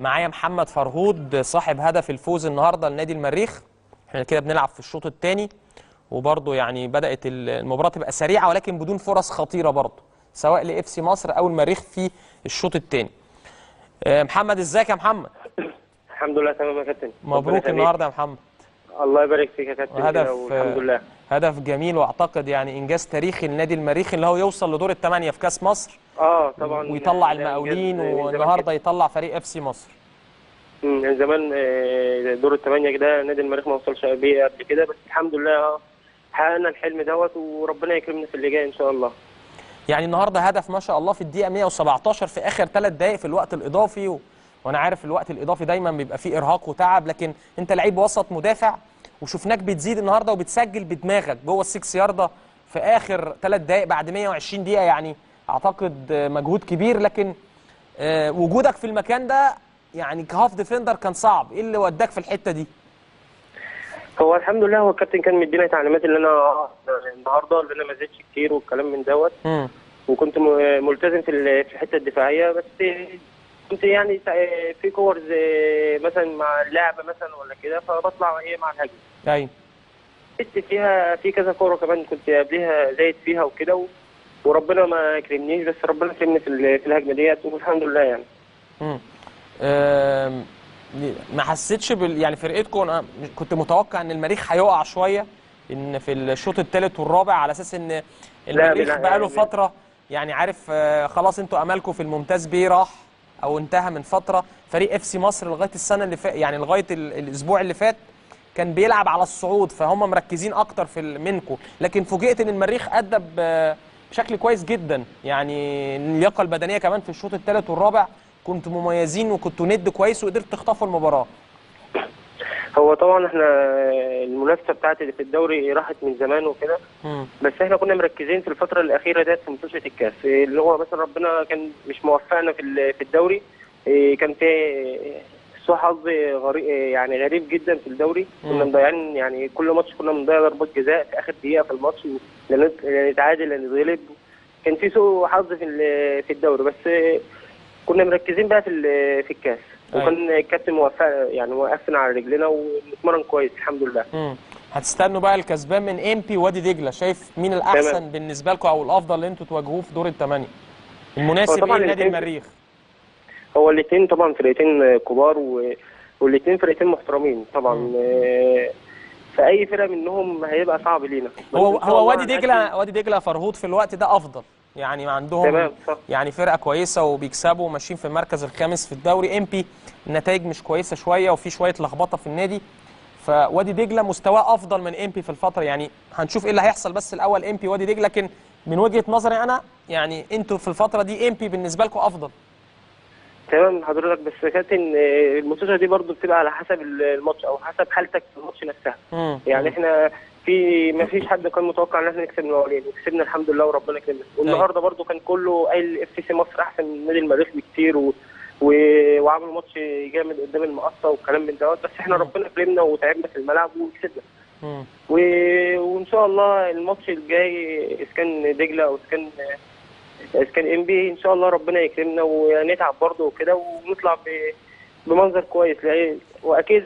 معايا محمد فرهود صاحب هدف الفوز النهارده لنادي المريخ. احنا كده بنلعب في الشوط الثاني، وبرضه يعني بدأت المباراة تبقى سريعة ولكن بدون فرص خطيرة برضه سواء ل FC مصر او المريخ في الشوط الثاني. محمد ازيك يا محمد؟ الحمد لله تمام يا كابتن. مبروك النهارده يا محمد. الله يبارك فيك يا كابتن. هدف الحمد لله، هدف جميل، واعتقد يعني انجاز تاريخي لنادي المريخ اللي هو يوصل لدور الثمانية في كاس مصر. طبعا، ويطلع المقاولين، والنهارده يطلع فريق FC مصر. من زمان دور الثمانية كده نادي المريخ ما وصلش بيه قبل كده، بس الحمد لله حققنا الحلم دوت، وربنا يكرمنا في اللي جاي ان شاء الله. يعني النهارده هدف ما شاء الله في الدقيقة 117 في اخر 3 دقائق في الوقت الاضافي، وانا عارف الوقت الاضافي دايما بيبقى فيه ارهاق وتعب، لكن انت لعيب وسط مدافع وشفناك بتزيد النهارده وبتسجل بدماغك جوه السكس يارده في اخر 3 دقائق بعد 120 دقيقة، يعني اعتقد مجهود كبير، لكن وجودك في المكان ده يعني ك half defender كان صعب. ايه اللي وداك في الحتة دي؟ هو الحمد لله، هو الكابتن كان مدينا تعليمات اللي انا النهارده اللي انا ما زدتش كتير والكلام من دوت، وكنت ملتزم في الحتة الدفاعية، بس كنت يعني في كور مثلا مع اللعبة مثلا ولا كده، فبطلع ايه مع الهجمة. ايوه، كنت فيها في كذا كورة كمان كنت قبلها زايد فيها وكده، وربنا ما كرمنيش، بس ربنا كرمني في الهجمة ديت والحمد لله يعني. ما حسيتش يعني فرقتكم، كنت متوقع ان المريخ هيقع شوية ان في الشوط الثالث والرابع، على اساس ان المريخ بقاله فترة يعني عارف خلاص انتوا امالكم في الممتاز بيه راح او انتهى من فترة. فريق FC مصر لغاية السنة اللي فات، يعني لغاية الاسبوع اللي فات كان بيلعب على الصعود، فهم مركزين اكتر في منكم، لكن فوجئت ان المريخ ادى بشكل كويس جدا، يعني اللياقة البدنية كمان في الشوط الثالث والرابع كنتوا مميزين وكنتوا ند كويس وقدرت تخطفوا المباراة. هو طبعا احنا المنافسة بتاعت اللي في الدوري راحت من زمان وكده، بس احنا كنا مركزين في الفترة الاخيرة ديت في ماتشات الكاس، اللي هو مثلا ربنا كان مش موفقنا في الدوري، كان في سوء حظ غريب يعني غريب جدا في الدوري، كنا مضيعين يعني كل ماتش كنا بنضيع ضربات جزاء في اخر دقيقة في الماتش، لا نتعادل لا نتغلب، كان في سوء حظ في الدوري، بس كنا مركزين بقى في الكاس، وكان الكابتن موفق يعني وقفنا على رجلنا ونتمرن كويس الحمد لله. هتستنوا بقى الكسبان من امبي وادي دجله، شايف مين الاحسن تمام بالنسبة لكم او الافضل اللي انتوا تواجهوه في دور الثمانية؟ المناسب ايه لنادي المريخ؟ هو الاثنين طبعا فرقتين كبار والاثنين فرقتين محترمين طبعا، فاي فرقه منهم هيبقى صعب لينا. هو وادي دجله، وادي دجله فرهود في الوقت ده افضل، يعني عندهم تمام يعني فرقه كويسة وبيكسبوا وماشيين في المركز الخامس في الدوري. امبي النتائج مش كويسة شوية وفي شوية لخبطة في النادي، فوادي دجله مستواه افضل من امبي في الفترة، يعني هنشوف ايه اللي هيحصل. بس الاول امبي وادي دجله، لكن من وجهه نظري انا يعني انتوا في الفترة دي امبي بالنسبة لكم افضل. تمام حضرتك، بس كابتن الماتشات دي برضو بتبقى على حسب الماتش او حسب حالتك في الماتش نفسها. يعني احنا في ما فيش حد كان متوقع ان احنا نكسب المقاولين، وكسبنا الحمد لله وربنا كرمنا. والنهارده برضو كان كله قايل FC مصر احسن من نادي المريخ بكتير، وعملوا ماتش جامد قدام المقصه والكلام من دوت، بس احنا ربنا كرمنا وتعبنا في الملعب وكسبنا. وان شاء الله الماتش الجاي اذا كان دجله او اذا كان امبي ان شاء الله ربنا يكرمنا ونتعب برضه وكده ونطلع بمنظر كويس، واكيد